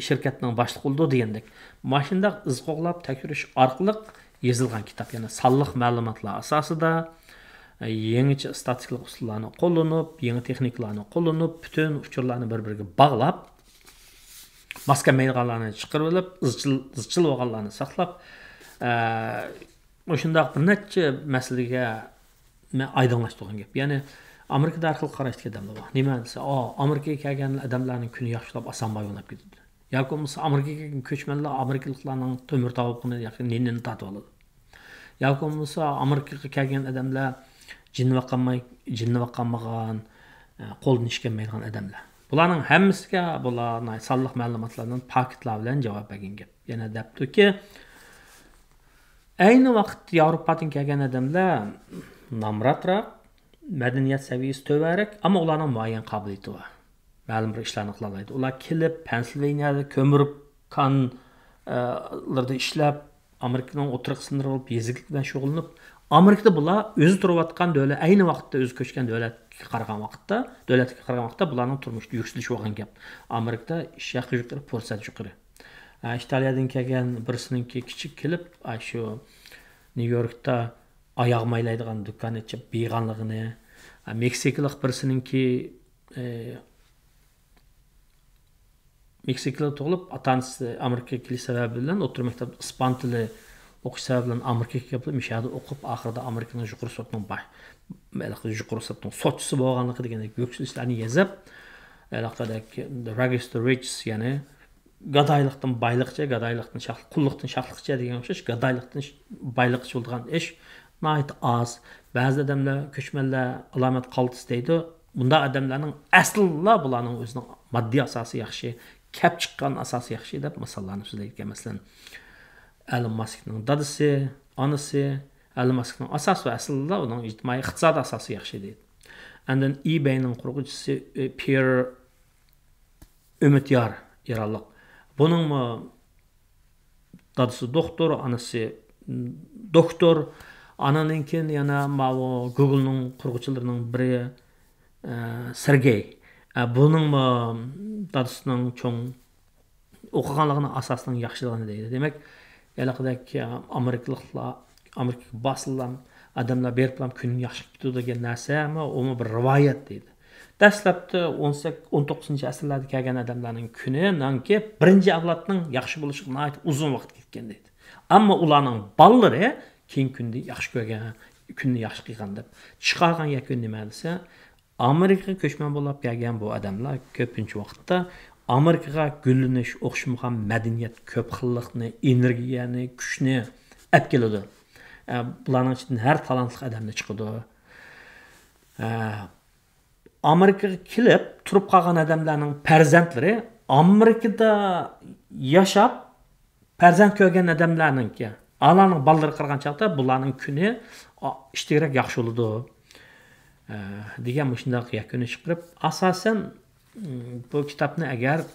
شىركەتنىڭ باشلىقى بولىدۇ دېگەندەك. ماشۇنداق ئىز قوغلاپ تەكشۈرۈش ئارقىلىق يېزىلغان كىتاب، يەنى سانلىق مەلۇماتلار ئاساسىدا، يېڭىچە ئىستاتىستىكىلىق ئۇسۇللارنى قوللىنىپ، يېڭى تېخنىكىلارنى قوللىنىپ، پۈتۈن ئۇچۇرلارنى بىر-بىرىگە باغلاپ، ماس كەلمەيدىغانلارنى چىقىرىۋېلىپ، ئىزچىل، زىچىل بولغانلارنى ساقلاپ، ئە، مۇشۇنداق بىر نەچچە مەسىلىگە مەن ئايدىڭلاشتۇرغان گەپ. يەنى ئامېرىكىدا ھەر خىل قاراشتىكى ئادەملەر بار. نېمە دېسە، ئا، ئامېرىكىغا كەلگەن ئادەملەرنىڭ كۈنى ياخشىلاپ ئاسان بايانلاپ كېتىدۇ. ياكى بولمىسا ئامېرىكىغا كەلگەن كۆچمەنلەر ئامېرىكىلىقلارنىڭ تۆمۈر تاۋۇقىنى ياكى نېنىنى تارتىۋالىدۇ. ياكى بولمىسا ئامېرىكىغا كەلگەن ئادەملەر جىننى باقالماي، جىننى باقالمىغان، ئە، قولدىن ئىش كەلمەيدىغان ئادەملەر. بۇلارنىڭ ھەممىسىگە بۇلار ناھايىتى سانلىق مەلۇماتلاردىن، پاكىتلار بىلەن جاۋاب بەرگەن گەپ. يەنە دەپتۇكى، ئەينى ۋاقىتتا ياۋروپادىن كەلگەن ئادەملەر نامراتراق، مەدەنىيەت سەۋىيەسى تۆۋەنرەك، ئەمما ئۇلارنىڭ مۇئەييەن قابىلىيىتى بار. مەلۇم بىر ئىشلارنى قىلالايدۇ. ئۇلار كېلىپ، پەنسىلۋانىيەدە كۆمۈر كان، ئە، لىرىدا ئىشلەپ، ئامېرىكىنىڭ ئوتتۇرا قىسىملىرى بولۇپ، يېزىكلىك بىلەن شۇغۇللىنىپ، ئامېرىكىدا بۇلار ئۆزى تۇرۇۋاتقان دۆلەت، ئەينى ۋاقىتتا ئۆزى كۆچكەن دۆلەتكە قارىغان ۋاقىتتا، دۆلەتكە قارىغان ۋاقىتتا بۇلارنىڭ تۇرمۇشىدا يۈكسىلىش بولغان گەپ. ئامېرىكىدا ئىش ھەققى يۇقىرى، پۇرسەت يۇقىرى. ئە، ئىتالىيەدىن كەلگەن بىرسىنىڭكى كىچىك كېلىپ، ئاشۇ نيۇ يوركتا ئاياغ مايلايدىغان دۇكان ئېچىپ بېيىغانلىقىنى، مېكسىكىلىق بىرسىنىڭكى، ئى، مېكسىكىدا تۇغۇلۇپ، ئاتا-ئانىسى ئامېرىكىغا كېلىش سەۋەبى بىلەن ئوتتۇرا مەكتەپتە ئىسپان تىلى ئوقۇش سەۋەبى بىلەن ئامېرىكىغا كېلىپ، مۇشۇ يەردە ئوقۇپ، ئاخىرىدا ئامېرىكىنىڭ يۇقىرى سوتىنىڭ باش-، ھېلىقى يۇقىرى سوتىنىڭ سوتچىسى بولغانلىقى دېگەندەك يۈكسىلىشلەرنى يېزىپ، ھېلىقىدەك The Rags to Riches، يەنى گادايلىقتىن بايلىققىچە، گادايلىقتىن شاھ-، قۇللۇقتىن شاھلىققىچە دېگەن ئوخشاش، گادايلىقتىن ش-، بايلىققىچە بولىدىغان ئىش ناھايىتى ئاز. بەزى ئادەملەر، كۆچمەنلەر ئالامەت قالتىس دەيدۇ. بۇنداق ئادەملەرنىڭ ئەسلىلا بۇلارنىڭ ئۆزىنىڭ ماددىي ئاساسى ياخشى، كەپ چىققان ئاساسى ياخشى دەپ مىساللارنى سۆزلەيدىكەن. مەسىلەن، ئەلون ماسكنىڭ دادىسى، ئانىسى، ئەلون ماسكنىڭ ئاساسى ۋە ئەسلىلا ئۇنىڭ ئىجتىمائىي ئىقتىسادىي ئاساسى ياخشى دەيدۇ. ئاندىن ئىبەينىڭ قۇرغۇچىسى، ئى، پيېر ئۈمىديار، ئىرانلىق. بۇنىڭمۇ دادىسى دوختۇر، ئانىسى، م، دوكتور. ئانىڭدىن كېيىن يەنە ماۋۇ گۇگلنىڭ قۇرغۇچىلىرىنىڭ بىرى، ئە، سېرگېي. ئە، بۇنىڭمۇ دادىسىنىڭ چوڭ ئوقۇغانلىقىنىڭ ئاساسىنىڭ ياخشىلىقىنى دەيدۇ. دېمەك، ھېلىقىدەك، ئامېرىكىلىقلار، ئامېرىكىغا بارسىلا، ئادەملەر بېرىپلا كۈنى ياخشى كېتىدۇ دېگەن نەرسە، ئۇمۇ بىر رىۋايەت دەيدۇ. دەسلەپتە ئون سەككىز، ئون توققۇزىنچى ئەسىرلەردە كەلگەن ئادەملەرنىڭ كۈنىنىڭكى بىرىنچى ئەۋلادنىڭ ياخشى بولۇشىغا ناھايىتى ئۇزۇن ۋاقىت كەتكەن دەيدۇ. ئەمما ئۇلارنىڭ بالىلىرى كېيىن كۈندە ياخشى كۆرگەن، كۈننى ياخشى قىلغان دەپ چىقارغان يەكۈن نېمە دېسە، ئامېرىكىغا كۆچمەن بولۇپ كەلگەن بۇ ئادەملەر كۆپىنچە ۋاقىتتا ئامېرىكىغا گۈللىنىش، ئوخشىمىغان مەدەنىيەت، كۆپ خىللىقنى، ئېنېرگىيەنى، كۈچنى ئەپ كېلىدۇ. ئە، بۇلارنىڭ ئىچىدىن ھەر تالانتلىق ئادەمنى چىقىدۇ. ئە، ئامېرىكىغا كېلىپ تۇرۇپ قالغان ئادەملەرنىڭ پەرزەنتلىرى ئامېرىكىدا ياشاپ، پەرزەنت كۆرگەن ئادەملەرنىڭكى، ئالارنىڭ بالىلىرىغا قارىغان چاغدا بۇلارنىڭ كۈنى، ئا، ئىشتىكرەك ياخشى بولىدۇ، ئە، دېگەن مۇشۇنداق يەكۈننى چىقىرىپ، ئاساسەن، م، بۇ كىتابنى ئەگەر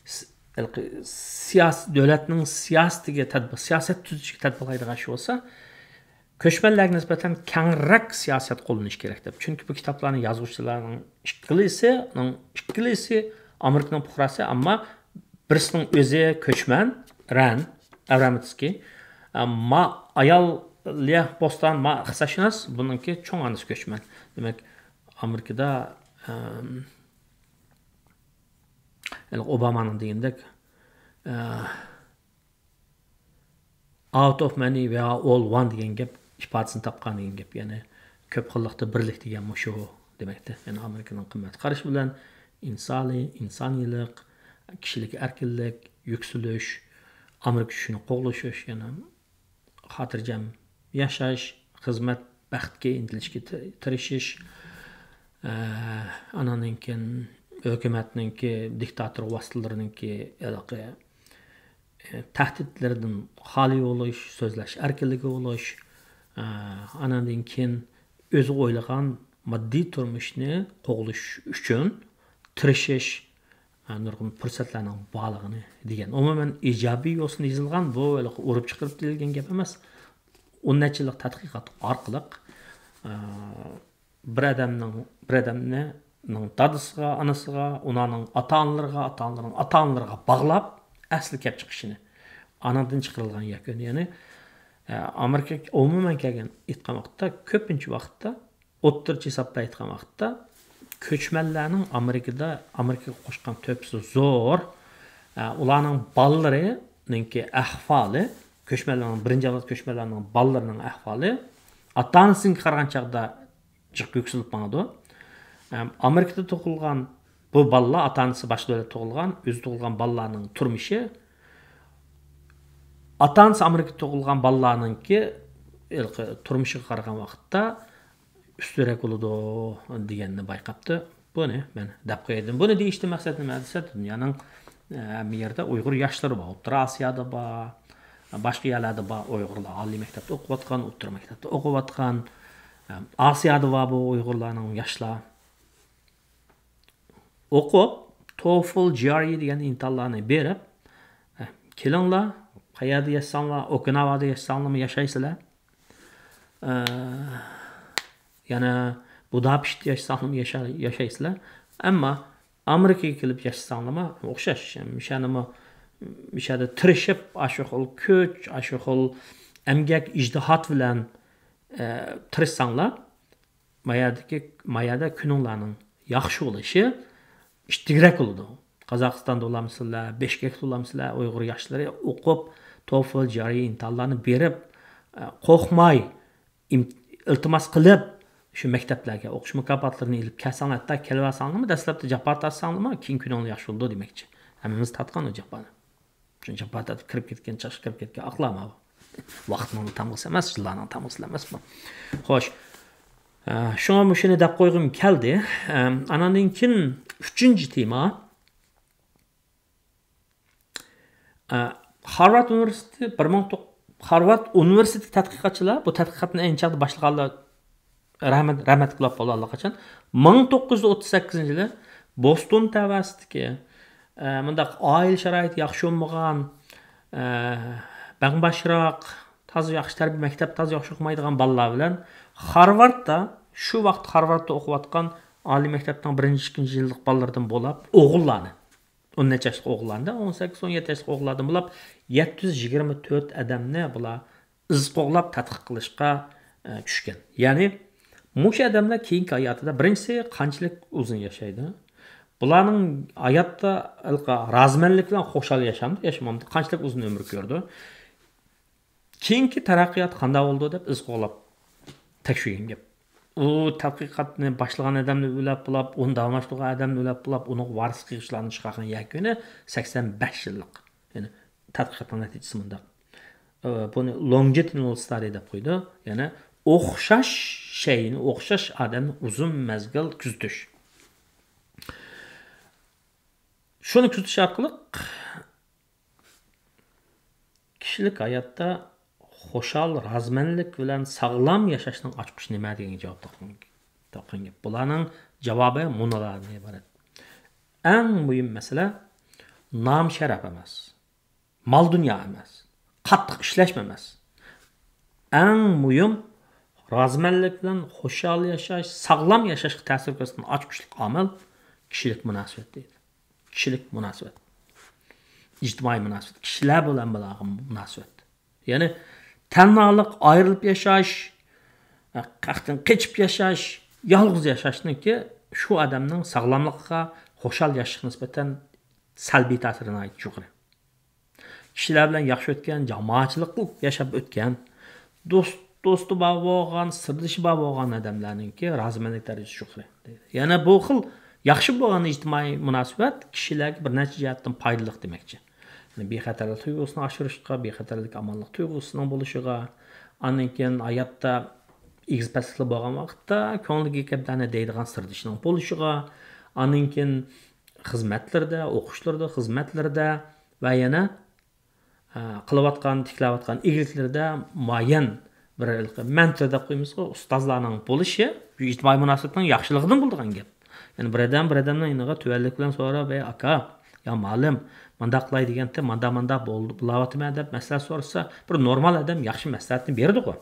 س-، ھېلىقى سىياس-، دۆلەتنىڭ سىياسىتىگە تەدبىر، سىياسەت تۈزۈشىگە تەدبىر قىلىدىغان ئىش بولسا، كۆچمەنلەرگە نىسبەتەن كەڭرەك سىياسەت قوللىنىش كېرەك دەپ. چۈنكى بۇ كىتابلارنى يازغۇچىلارنىڭ ئىككىلىسى، ئىككىلىسى ئامېرىكىنىڭ پۇقراسى، ئەمما بىرسىنىڭ ئۆزى كۆچمەن، رەن، ئابرامېتسكىي، ئەمما ئايال ليا بوستان، ما ئىقتىسادشۇناس، بۇنىڭكى چوڭ ئانىسى كۆچمەن. دېمەك، ئامېرىكىدا، ئەم، ئوبامانىڭ دېگىنىدەك، ئە، Out of many, we are all one دېگەن گەپ ئىپادىسىنى تاپقان دېگەن گەپ. يەنى كۆپ خىللىقتا بىرلىك دېگەن مۇشۇ دېمەكتە. يەنى ئامېرىكىنىڭ قىممەت قارىشى بىلەن ئىنسانىي، ئىنسانىيلىق، كىشىلىك ئەركىنلىك، يۈكسىلىش، ئامېرىكا چۈشىنى قوغلىشىش، يەنى خاتىرجەم ياشاش، خىزمەت، بەختكە ئىنتىلىشكە تىرىشىش، ئە، ئاناندىن كېيىن ھۆكۈمەتنىڭكى، دىكتاتور ۋاسىتىلىرىنىڭكى ھېلىقى تەھدىتلىرىدىن خالىي بولۇش، سۆزلەش ئەركىنلىكى بولۇش، ئاناندىن كېيىن ئۆزى ئويلىغان ماددىي تۇرمۇشنى قوغلىشىش ئۈچۈن تىرىشىش، نۇرغۇن پۇرسەتلەرنىڭ بارلىقىنى دېگەن. ئومۇمەن، ئىجابىي يوسۇن يېزىلغان، بۇ ھېلىقى ئۇرۇپ چىقىرىپ دېيىلگەن گەپ ئەمەس. ئون نەچچە يىللىق تەتقىقات ئارقىلىق، بىر ئادەمنىڭ، بىر ئادەمنىڭ دادىسىغا، ئانىسىغا، ئۇلارنىڭ ئاتا-ئانىلىرىغا، ئاتا-ئانىلىرىنىڭ ئاتا-ئانىلىرىغا باغلاپ، ئەسلى كەپ چىقىشىنى، ئانىڭدىن چىقىرىلغان يەكۈن. يەنى، ئە، ئامېرىكا ئومۇمەن كەلگەن ئېيتقان ۋاقىتتا، كۆپىنچە ۋاقىتتا، ئوتتۇرىچە ھېسابتا ئېيتقان ۋاقىتتا، كۆچمەنلەرنىڭ ئامېرىكىدا، ئامېرىكىغا قوشقان تۆھپىسى زور. ئە، ئۇلارنىڭ بالىلىرىنىڭكى ئەھۋالى، كۆچمەنلەرنىڭ، بىرىنچى ئەۋلاد كۆچمەنلەرنىڭ بالىلىرىنىڭ ئەھۋالى ئاتا-ئانىسىنىڭكىگە قارىغان چاغدا جىق يۈكسىلىپ ماڭىدۇ. ئەم، ئامېرىكىدا تۇغۇلغان بۇ بالىلار، ئاتا-ئانىسى باشقا دۆلەتتە تۇغۇلغان، ئۆزى تۇغۇلغان بالىلارنىڭ تۇرمۇشى، ئاتا-ئانىسى ئامېرىكىدا تۇغۇلغان بالىلارنىڭكى ھېلىقى تۇرمۇشىغا قارىغان ۋاقىتتا ئۈستۈنرەك بولىدۇ دېگەننى بايقاپتۇ. بۇنى مەن دەپ قوياي دېدىم. بۇنى دېيىشتىن مەقسەت نېمە دېسە، دۇنيانىڭ، ئە، ھەممە يەردە ئۇيغۇر ياشلىرى بار. ئوتتۇرا ئاسىيادا بار، باشقا يەرلەردە بار. ئۇيغۇرلار ئالىي مەكتەپتە ئوقۇۋاتقان، ئوتتۇرا مەكتەپتە ئوقۇۋاتقان، ئە، ئاسىيادا بار بۇ ئۇيغۇرلارنىڭ ياشلار. ئوقۇپ، توفل، جي ئار ئى دېگەن ئىمتىھانلارنى بېرىپ، ئە، كېلىڭلار، قەيەردە ياشىساڭلار، ئوكىناۋادا ياشىساڭلارمۇ ياشايسىلەر. ئە، يەنە بۇداپېشتتا ياشىساڭلارمۇ ياشا-، ياشايسىلەر. ئەمما ئامېرىكىغا كېلىپ ياشىساڭلارمۇ ئوخشاش. مىشەنىمۇ، مىشەدە تىرىشىپ، ئاشۇ خىل كۈچ، ئاشۇ خىل ئەمگەك، ئىجتىھات بىلەن، ئە، تىرىشساڭلار، ما يەردىكى، ما يەردە كۈنۈڭلارنىڭ ياخشى بولۇشى ئىتتىكرەك بولىدۇ. قازاقىستاندا بولامسىلەر، بىشكەكتە بولامسىلەر، ئۇيغۇر ياشلىرى ئوقۇپ، توفل، جارى ئىمتىھانلارنى بېرىپ، ئە، قورقماي، ئىم-، ئىلتىماس قىلىپ، شۇ مەكتەپلەرگە ئوقۇش مۇكاپاتلىرىنى ئېلىپ كەلسەڭلار، ھەتتا كېلىۋالساڭلارمۇ، دەسلەپتە جاپا تارتساڭلارمۇ، كېيىن كۈنۈڭلار ياخشى بولىدۇ دېمەكچى. ھەممىمىز تارتقان ئۇ جاپانى. شۇ جاپا تارتىپ كىرىپ كەتكەن، چاشقا كىرىپ كەتكەن ئاقلارما بۇ. ۋاقىتنىڭ تامغىسى ئەمەس، يىللارنىڭ تامغىسى ئەمەسمۇ. خوش. ئە، شۇڭا مۇشۇنى دەپ قويغۇم كەلدى. ئە، ئاناندىن كېيىن ئۈچىنچى تېما. ئە، خارۋارد ئۇنىۋېرسىتېتى بىر مىڭ توق-، خارۋارد ئۇنىۋېرسىتېتى تەتقىقاتچىلار، بۇ تەتقىقاتنى ئەينى چاغدا باشلىغانلار رەھمەت، رەھمەتلىك بولۇپ بولدى ئاللىقاچان. مىڭ توققۇز يۈز ئوتتۇز سەككىزىنچى يىلى بوستون تەۋەسىدىكى، ئە، مۇنداق ئائىلە شارائىتى ياخشى بولمىغان، ئە، بەڭباشراق، تازا ياخشى تەربىيە، مەكتەپ تازا ياخشى ئوقۇمايدىغان بالىلار بىلەن خارۋاردتا، شۇ ۋاقىت خارۋاردتا ئوقۇۋاتقان ئالىي مەكتەپنىڭ بىرىنچى، ئىككىنچى يىللىق بالىلىرىدىن بولۇپ، ئوغۇللارنى، ئون نەچچە ياشلىق ئوغۇللارنى، ئون سەككىز، ئون يەتتە ياشلىق ئوغۇللاردىن بولۇپ، يەتتە يۈز يىگىرمە تۆت ئادەمنى بۇلار ئىز قوغلاپ تەتقىق قىلىشقا، ئە، چۈشكەن. يەنى مۇشۇ ئادەملەر كېيىنكى ھاياتىدا، بىرىنچىسى، قانچىلىك ئۇزۇن ياشايدۇ؟ بۇلارنىڭ ھاياتتا ھېلىقى رازىمەنلىك بىلەن خۇشال ياشامدۇ، ياشىمامدۇ؟ قانچىلىك ئۇزۇن ئۆمۈر كۆرىدۇ؟ كېيىنكى تەرەققىياتى قانداق بولىدۇ دەپ ئىز قوغلاپ تەكشۈرگەن گەپ. ئۇ تەتقىقاتنى باشلىغان ئادەمنى ئۆيلەپ بولاپ، ئۇنى داۋاملاشتۇرغان ئادەمنى ئۆيلەپ بولاپ، ئۇنىڭغا ۋارىس قىلغۇچىلارنى چىقارغان يەكۈنى سەكسەن بەش يىللىق. يەنى تەتقىقاتنىڭ نەتىجىسى مۇنداق. ئە، بۇنى longitudinal study دەپ قويىدۇ. يەنى ئوخشاش شەيئىنى، ئوخشاش ئادەمنى ئۇزۇن مەزگىل كۆزىتىش. شۇنى كۆزىتىش ئارقىلىق كىشىلىك ھاياتتا خۇشال، رازىمەنلىك بىلەن ساغلام ياشاشنىڭ ئاچقۇچى نېمە دېگەن جاۋاب تاپقان، تاپقان گەپ. بۇلارنىڭ جاۋابى مۇنۇلاردىن ئىبارەت. ئەڭ مۇھىم مەسىلە نام شەرەپ ئەمەس، مال دۇنيا ئەمەس، قاتتىق ئىشلەشمۇ ئەمەس. ئەڭ مۇھىم رازىمەنلىك بىلەن خۇشال ياشاش، ساغلام ياشاشقا تەسىر كۆرسەتكەن ئاچقۇچلۇق ئامىل كىشىلىك مۇناسىۋەت دەيدۇ. كىشىلىك مۇناسىۋەت. ئىجتىمائىي مۇناسىۋەت. كىشىلەر بىلەن بولغان مۇناسىۋەت. يەنى تەنھالىق، ئايرىلىپ ياشاش، ھەقتىن قېچىپ ياشاش، يالغۇز ياشاشنىڭكى شۇ ئادەمنىڭ ساغلاملىقىغا، خۇشال ياشاشقا نىسبەتەن سەلبىي تەسىرى ناھايىتى يۇقىرى. كىشىلەر بىلەن ياخشى ئۆتكەن، جامائەتچىلىك قىلىپ ياشاپ ئۆتكەن، دوست، دوستى بار بولغان، سىردىشى بار بولغان ئادەملەرنىڭكى رازىمەنلىك دەرىجىسى يۇقىرى. يەنە بۇ خىل ياخشى بولغان ئىجتىمائىي مۇناسىۋەت كىشىلەرگە بىر نەچچە جەھەتتىن پايدىلىق دېمەكچى. يەنى بىخەتەرلىك تۇيغۇسىنى ئاشۇرۇشقا، بىخەتەرلىك، ئامانلىق تۇيغۇسىنىڭ بولۇشىغا، ئاندىن كېيىن ھاياتتا ئېگىز پەسلىكلەر بولغان ۋاقىتتا كۆڭلىدىكى گەپلەرنى دەيدىغان سىردىشىنىڭ بولۇشىغا، ئاندىن كېيىن خىزمەتلىرىدە، ئوقۇشلىرىدا، خىزمەتلىرىدە ۋە يەنە، ئە، قىلىۋاتقان، تىكلەۋاتقان ئىگىلىكلىرىدە مۇئەييەن بىر مەنتور دەپ قويىمىزغۇ، ئۇستازلارنىڭ بولۇشى ئىجتىمائىي مۇناسىۋەتنىڭ ياخشىلىقىدىن بولىدىغان گەپ. يەنى بىر ئادەم بىر ئادەمنىڭ يېنىغا تۆۋەنلىك بىلەن سوراپ، «ئەي ئاكا، يا مۇئەللىم، مانداق قىلاي دېگەنتى، ماندا ماندا بولدى، بولاۋاتىمەن» دەپ مەسلىھەت سورىسا، بىر نورمال ئادەم ياخشى مەسلىھەتنى بېرىدىغۇ.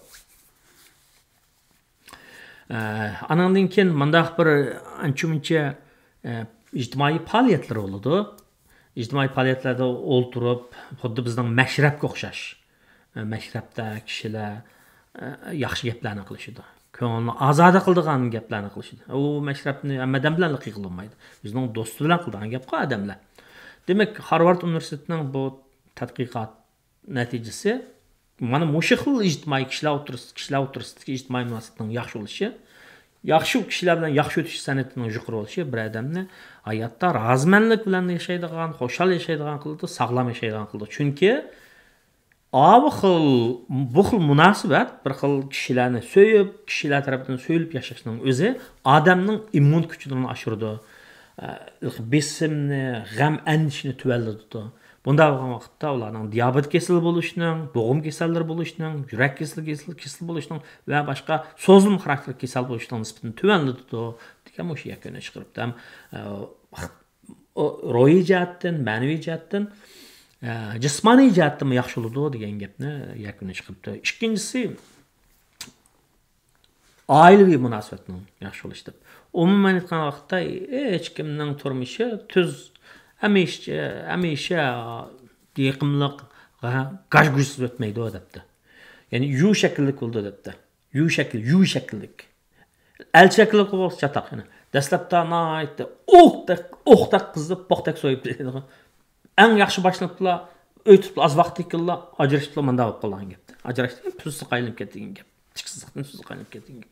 ئە، ئانىڭدىن كېيىن مۇنداق بىر ئانچە-مۇنچە، ئە، ئىجتىمائىي پائالىيەتلەر بولىدۇ. ئىجتىمائىي پائالىيەتلەردە ئولتۇرۇپ، خۇددى بىزنىڭ مەشرەپكە ئوخشاش. ئە، مەشرەپتە كىشىلەر، ئە، ياخشى گەپلەرنى قىلىشىدۇ. كۆڭۈلنى ئازادە قىلىدىغان گەپلەرنى قىلىشىدۇ. ئۇ مەشرەپنى ھەممە ئادەم بىلەنلا قىلغىلى بولمايدۇ. ئۆزىنىڭ دوستى بىلەن قىلىدىغان گەپقۇ ئادەملەر. دېمەك، خارۋارد ئۇنىۋېرسىتېتىنىڭ بۇ تەتقىقات نەتىجىسى مانا مۇشۇ خىل ئىجتىمائىي كىشىلەر ئوتتۇرىسىدا، كىشىلەر ئوتتۇرىسىدىكى ئىجتىمائىي مۇناسىۋەتنىڭ ياخشى بولۇشى، ياخشى كىشىلەر بىلەن ياخشى ئۆتۈش سەنئىتىنىڭ يۇقىرى بولۇشى بىر ئادەمنى ھاياتتا رازىمەنلىك بىلەن ياشايدىغان، خۇشال ياشايدىغان قىلىدۇ، ساغلام ياشايدىغان قىلىدۇ. چۈنكى ئاۋۇ خىل، بۇ خىل مۇناسىۋەت، بىر خىل كىشىلەرنى سۆيۈپ، كىشىلەر تەرىپىدىن سۆيۈلۈپ ياشاشنىڭ ئۆزى ئادەمنىڭ ئىممۇن كۈچىنى ئاشۇرىدۇ، ئە، بېسىمنى، غەم، ئەندىشىنى تۆۋەنلىتىدۇ. بۇنداق بولغان ۋاقىتتا ئۇلارنىڭ دىيابېت كېسىلى بولۇشنىڭ، بوغۇم كېسەللىرى بولۇشنىڭ، يۈرەك كېسىلى، كېسىلى، كېسىلى بولۇشنىڭ ۋە باشقا سوزۇلما خاراكتېرلىك كېسەل بولۇشنىڭ نىسبىتىنى تۆۋەنلىتىدۇ، دېگەن مۇشۇ يەكۈننى چىقىرىپتۇ. ھەم، ئە، ئۇ روھىي جەھەتتىن، مەنىۋى جەھەتتىن، ئە، جىسمانىي جەھەتتىنمۇ ياخشى بولىدۇ دېگەن گەپنى يەكۈننى چىقىرىپتۇ. ئىككىنچىسى، ئائىلىۋى مۇناسىۋەتنىڭ ياخشى بولۇشى دەپ. ئومۇمەن ئېيتقان ۋاقىتتا، ھېچكىمنىڭ تۇرمۇشى تۈز، ھەمىشە، ھەمىشە يېقىملىق، غا-، گاژ-گۇژسىز ئۆتمەيدۇ دەپتۇ. يەنى يۇ شەكىللىك بولىدۇ دەپتۇ. يۇ شەكىل، يۇ شەكىللىك. ئەل شەكىللىك بولسا چاتاق. يەنە دەسلەپتە ناھايىتى ئوقتەك، ئوقتەك قىزىپ، پوختەك سويۇپ دەيدىغان. ئەڭ ياخشى باشلىنىپلا، ئۆتۈپلا، ئاز ۋاقىتتىن كېيىنلا ئاجرىشىپلا مانداق بولۇپ قالغان گەپ. ئاجراشتى، تۈز سىزىققا ئايلىنىپ كەتكەن گەپ. تىك سىزىقتىن تۈز سىزىققا ئايلىنىپ كەتكەن گەپ.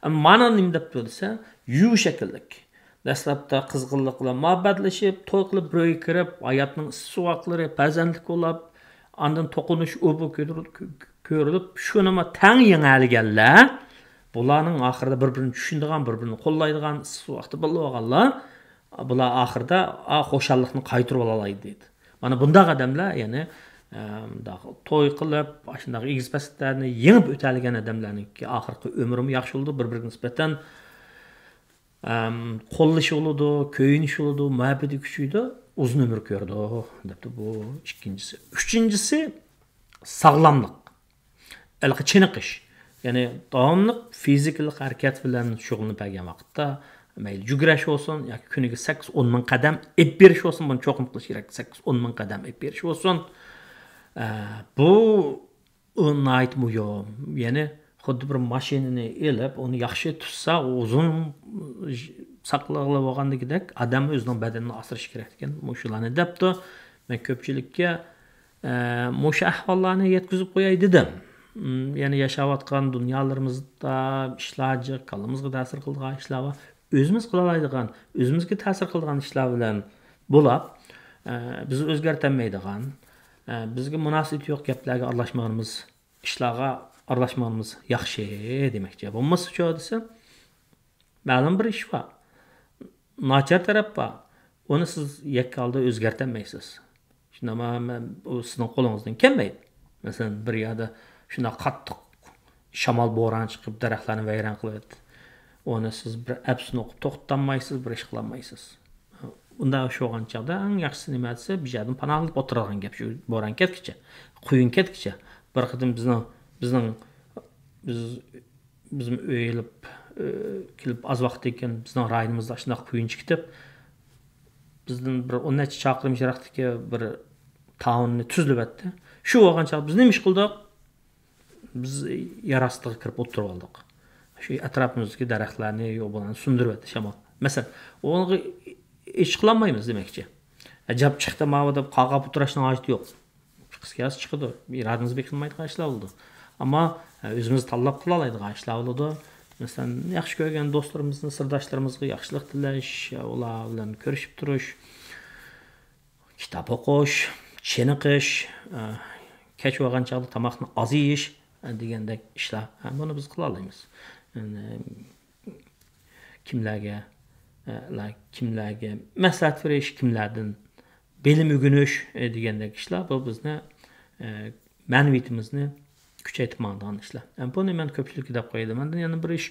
ئەمما مانا نېمە دەپتۇ دېسە، يۇ شەكىللىك. دەسلەپتە قىزغىنلىق بىلەن مۇھەببەتلىشىپ، توي قىلىپ، بىر ئۆيگە كىرىپ، ھاياتنىڭ ئىسسىق ۋاقىتلىرى، پەرزەنتلىك بولۇپ، ئاندىن توقۇنۇش ئۇ بۇ كۆتۈرۈلۈپ، كۆ-، كۆ-، كۆرۈلۈپ، شۇنىمۇ تەڭ يېڭەلىگەنلەر، بۇلارنىڭ ئاخىرىدا بىر-بىرىنى چۈشىنىدىغان، بىر-بىرىنى قوللايدىغان، ئىسسىق ۋاقتى بىللە بولغانلار، بۇلار ئاخىرىدا، ئا، خۇشاللىقنى قايتۇرۇپ ئالالايدۇ دەيدۇ. مانا بۇنداق ئادەملەر، يەنى، ئە، مۇنداق توي قىلىپ، ئاشۇنداق ئېگىز-پەسلىكلەرنى يېڭىپ ئۆتەلىگەن ئادەملەرنىڭكى ئاخىرقى ئۆمرىمۇ ياخشى بولىدۇ، بىر-بىرىگە نىسبەتەن، ئەم، قوللىشى بولىدۇ، كۆيۈنۈشى بولىدۇ، مۇھەببىتى كۈچىيىدۇ، ئۇزۇن ئۆمۈر كۆرىدۇ، دەپتۇ. بۇ ئىككىنچىسى. ئۈچىنچىسى، ساغلاملىق. ھېلىقى چېنىقىش. يەنى داۋاملىق فىزىكىلىق ھەرىكەت بىلەن شۇغۇللىنىپ بەرگەن ۋاقىتتا، مەيلى جۈگرەش بولسۇن ياكى كۈنىگە سەككىز ئون مىڭ قەدەم ئېلىپ بېرىش بولسۇن، بۇنى چوقۇم قىلىش كېرەك، سەككىز ئون مىڭ قەدەم ئېلىپ بېرىش بولسۇن. ئە، بۇ، ئۇ ناھايىتى مۇھىم. يەنى خۇددى بىر ماشىنىنى ئېلىپ، ئۇنى ياخشى تۇتسا، ئۇزۇن ساقلىغىلى بولغاندىكىدەك، ئادەم ئۆزىنىڭ بەدىنىنى ئاسرىشى كېرەك ئىكەن. مۇشۇلارنى دەپتۇ. مەن كۆپچىلىككە، ئە، مۇشۇ ئەھۋاللارنى يەتكۈزۈپ قوياي دېدىم. م، يەنى ياشاۋاتقان دۇنيالىرىمىزدا ئىشلار جىق، كاللىمىزغا تەسىر قىلىدىغان ئىشلار بار. ئۆزىمىز قىلالايدىغان، ئۆزىمىزگە تەسىر قىلىدىغان ئىشلار بىلەن بولاپ، ئە، بىز ئۆزگەرتەلمەيدىغان، ئە، بىزگە مۇناسىۋىتى يوق گەپلەرگە ئارىلاشمىغىنىمىز، ئىشلارغا ئارىلاشمىغىنىمىز ياخشى دېمەكچى. بولمىسىچۇ دېسە، مەلۇم بىر ئىش بار. ناچار تەرەپ بار. ئۇنى سىز يەككە ھالدا ئۆزگەرتەلمەيسىز. شۇنداقمۇ، مەن، ئۇ سىزنىڭ قولىڭىزدىن كەلمەيدۇ. مەسىلەن، بىر يەردە شۇنداق قاتتىق شامال، بوران چىقىپ، دەرەخلەرنى ۋەيران قىلىۋەتتى. ئۇنى سىز بىر ئەپسىنى ئوقۇپ توختىتالمايسىز، بىر ئىش قىلالمايسىز. ئۇنداق ئىش بولغان چاغدا ئەڭ ياخشىسى نېمە دېسە، بىر يەردىن پاناھ ئېلىپ ئولتۇرىدىغان گەپ، شۇ بوران كەتكىچە، قۇيۇن كەتكىچە. بىر قېتىم بىزنىڭ، بىزنىڭ، بىز بىزمۇ ئۆي ئېلىپ، ئۆ، كېلىپ ئاز ۋاقىتتىن كېيىن بىزنىڭ رايونىمىزدا شۇنداق قۇيۇن چىقىپ، بىزدىن بىر ئون نەچچە چاقىرىم يىراقتىكى بىر تاۋۇننى تۈزلىۋەتتى. شۇ بولغان چاغدا بىز نېمە ئىش قىلدۇق؟ بىز يەر ئاستىغا كىرىپ ئولتۇرۇپ ئالدۇق. شۇ ئەتراپىمىزدىكى دەرەخلەرنى، يوق بولغان سۇندۇرۇۋەتتى شامال. مەسىلەن، ئۇنىڭغا ھېچ قىلالمايمىز دېمەكچى. ئەجەب چىقتى ماۋۇ دەپ قاغا پۇتراشنىڭ ھاجىتى يوق. قىسقىچە چىقىدۇ. ئىرادىمىز بېكىنمايدىغان ئىشلار بولىدۇ. ئەمما، ئە، ئۆزىمىز تاللاپ قىلالايدىغان ئىشلار بولىدۇ. مەسىلەن، ياخشى كۆرگەن دوستلىرىمىزنى، سىرداشلىرىمىزغا ياخشىلىق تىلەش، ئۇلار بىلەن كۆرۈشۈپ تۇرۇش، كىتاب ئوقۇش، چېنىقىش، ئە، كەچ بولغان چاغدا تاماقنى ئاز يېيىش، ئە، دېگەندەك ئىشلار. ئە، بۇنى بىز قىلالايمىز. يەنى، كىملەرگە، ئە، لا-، كىملەرگە مەسلىھەت بېرىش، كىملەردىن بىلىم ئۆگىنىش، ئە، دېگەندەك ئىشلار، بۇ بىزنى، ئە، مەنىۋىيىتىمىزنى كۈچەيتىپ ماڭىدىغان ئىشلار. ئە، بۇنى مەن كۆپچىلىككە دەپ قويدۇم. ئاندىن يەنە بىر ئىش،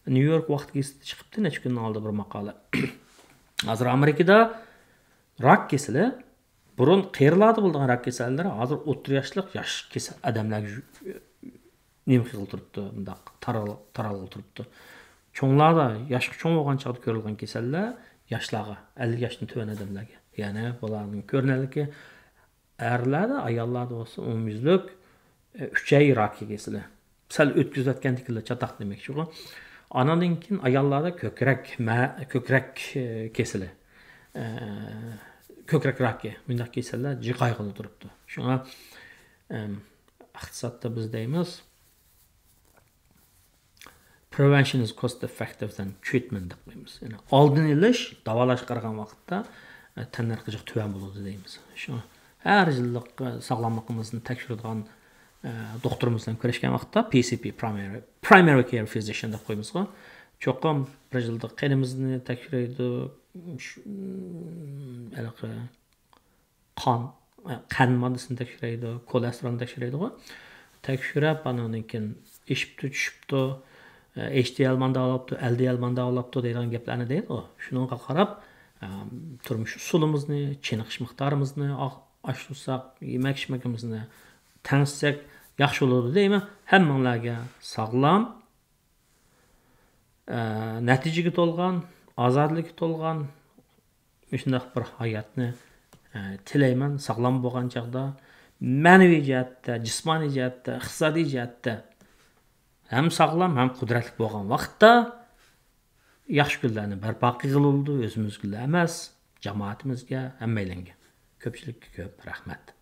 نيۇ يورك ۋاقىت گېزىتىدە چىقىپتۇ، نەچچە كۈندىن ئالدى بىر ماقالە. ھازىر ئامېرىكىدا راك كېسىلى، بۇرۇن قېرىلاردا بولىدىغان راك كېسەللىرى ھازىر ئوتتۇرا ياشلىق، ياش كېسەل ئادەملەرگە نېمە قىلىپ تۇرۇپتۇ، مۇنداق تارال-، تارالغىلى تۇرۇپتۇ. چوڭلاردا، ياشقا چوڭ بولغان چاغدا كۆرۈلگەن كېسەللەر ياشلارغا، ئەللىك ياشتىن تۆۋەن ئادەملەرگە. يەنى بۇلارنىڭ كۆرۈنەرلىكى ئەرلەردە، ئاياللاردا بولسا ئومۇميۈزلۈك، ئە، ئۈچەي راكى كېسىلى. سەل ئۆتكۈزۈۋەتكەندىكىنلا چاتاق دېمەكچىغۇ. ئانىڭدىن كېيىن ئاياللاردا كۆكرەك، مە-، كۆكرەك، ئە، كېسىلى. ئە، كۆكرەك راكى. مۇنداق كېسەللەر جىق قايغىلى تۇرۇپتۇ. شۇڭا، ئەم، ئىقتىسادتا بىز دەيمىز، prevention is cost effective than treatment دەپ قويىمىز. يەنى ئالدىنى ئېلىش، داۋالاشقا قارىغان ۋاقىتتا، ئە، تەننەرخى جىق تۆۋەن بولىدۇ دەيمىز. شۇڭا ھەر يىللىق، ئە، ساغلاملىقىمىزنى تەكشۈرىدىغان، ئە، دوختۇرىمىز بىلەن كۆرۈشكەن ۋاقىتتا، پى سى پى، primary، primary care physician دەپ قويىمىزغۇ. چوقۇم بىر يىلدا قېنىمىزنى تەكشۈرەيدۇ، شۇ، ھېلىقى قان، قەنت ماددىسىنى تەكشۈرەيدۇ، كولېستېرولنى تەكشۈرەيدىغۇ. تەكشۈرۈپ، ئاندىن كېيىن ئېشىپتۇ، چۈشۈپتۇ، ئېچ دى ئېل مانداق بولاپتۇ، ئەل دى ئېل مانداق بولاپتۇ دەيدىغان گەپلەرنى دەيدىغۇ. شۇنىڭغا قاراپ، ئە، تۇرمۇش ئۇسۇلىمىزنى، چېنىقىش مىقدارىمىزنى ئا-، ئاشۇرساق، يېمەك-ئىچمىكىمىزنى تەڭشىسەك ياخشى بولىدۇ دەيمەن. ھەممىڭلارگە ساغلام، ئە، نەتىجىگە تولغان، ئازادىلىككە تولغان مۇشۇنداق بىر ھاياتنى، ئە، تىلەيمەن. ساغلام بولغان چاغدا مەنىۋى جەھەتتە، جىسمانىي جەھەتتە، ئىقتىسادىي جەھەتتە ھەم ساغلام، ھەم قۇدرەتلىك بولغان ۋاقىتتا ياخشى كۈنلەرنى بەرپا قىلغىلى بولىدۇ، ئۆزىمىزگىلا ئەمەس، جامائىتىمىزگە، ھەممەيلەنگە. كۆپچىلىككە كۆپ رەھمەت.